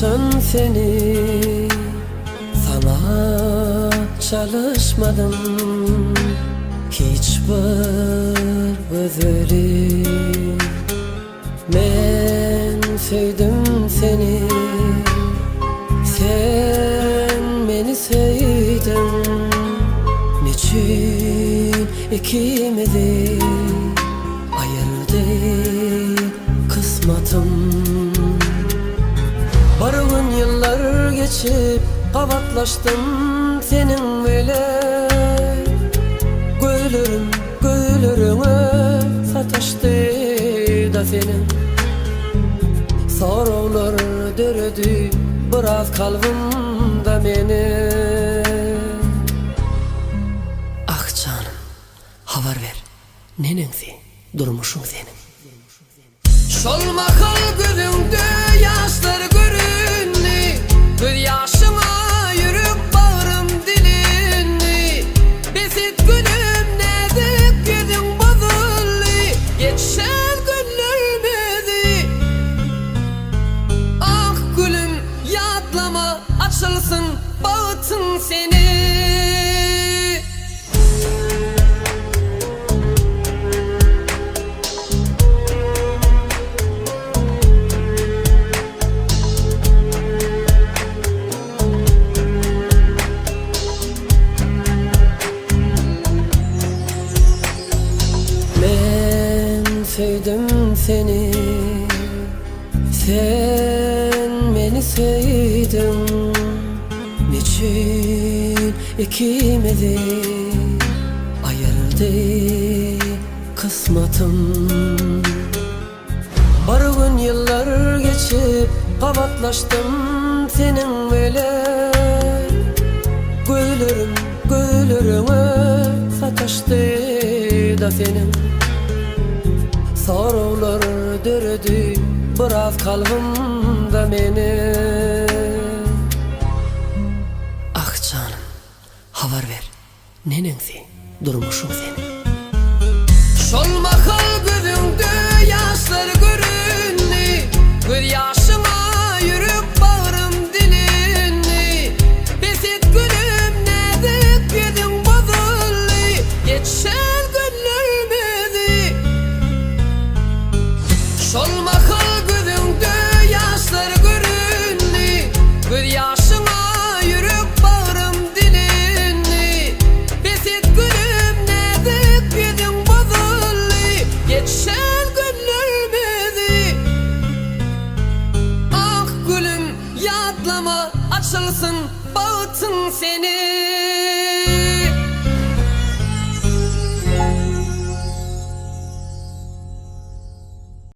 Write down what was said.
haçan seni Saňa çalyşmadym hiç bir gözeli Men söýdüm seni Sen meni söýdüň Neçün ikimizi aýyrdy kysmatym Bir gün ýyllar geçip gabatlaşdym seniň bilen Gözlerim gözleriňe sataşdy-da seniň Soraglar döredi biraz kalbymda meniň Ah janym habar ber neneňsi durmuşyň seniň. Şol mahal gözüňde ýaşlar göründi, Göz ýaşyňa ýürek bagrym dilindi. Bes et gülüm näzik ýüzüň bozuldy, Geçen günlerimizi. Ah gülüm ýatlama açylsyn bagtyň seni. Men söýdüm seni, sen meni söýdüň, neçün ikimizi aýyrdy Kysmatym Bir gün ýyllar geçip gabatlaşdym seniň bilen Gözlerim gözleriňe sataşdy-da seniň Soraglar döredi biraz kalbymda meniň Ah janym habar ber Neneňsi durmuşyň seniň. Şol mahal gözüňde ýaşlar göründi, Göz ýaşyňa ýürek bagrym dilindi. Bes et gülüm näzik ýüzüň bozuldy, Geçen günlerimizi. Şol mahal gözüňde ýaşlar göründi, Göz ýaşyňa ýürek bagrym dilindi. Bes et gülüm näzik ýüzüň bozuldy, Geçen günlerimizi. Ah gülüm ýatlama açylsyn bagtyň seniň.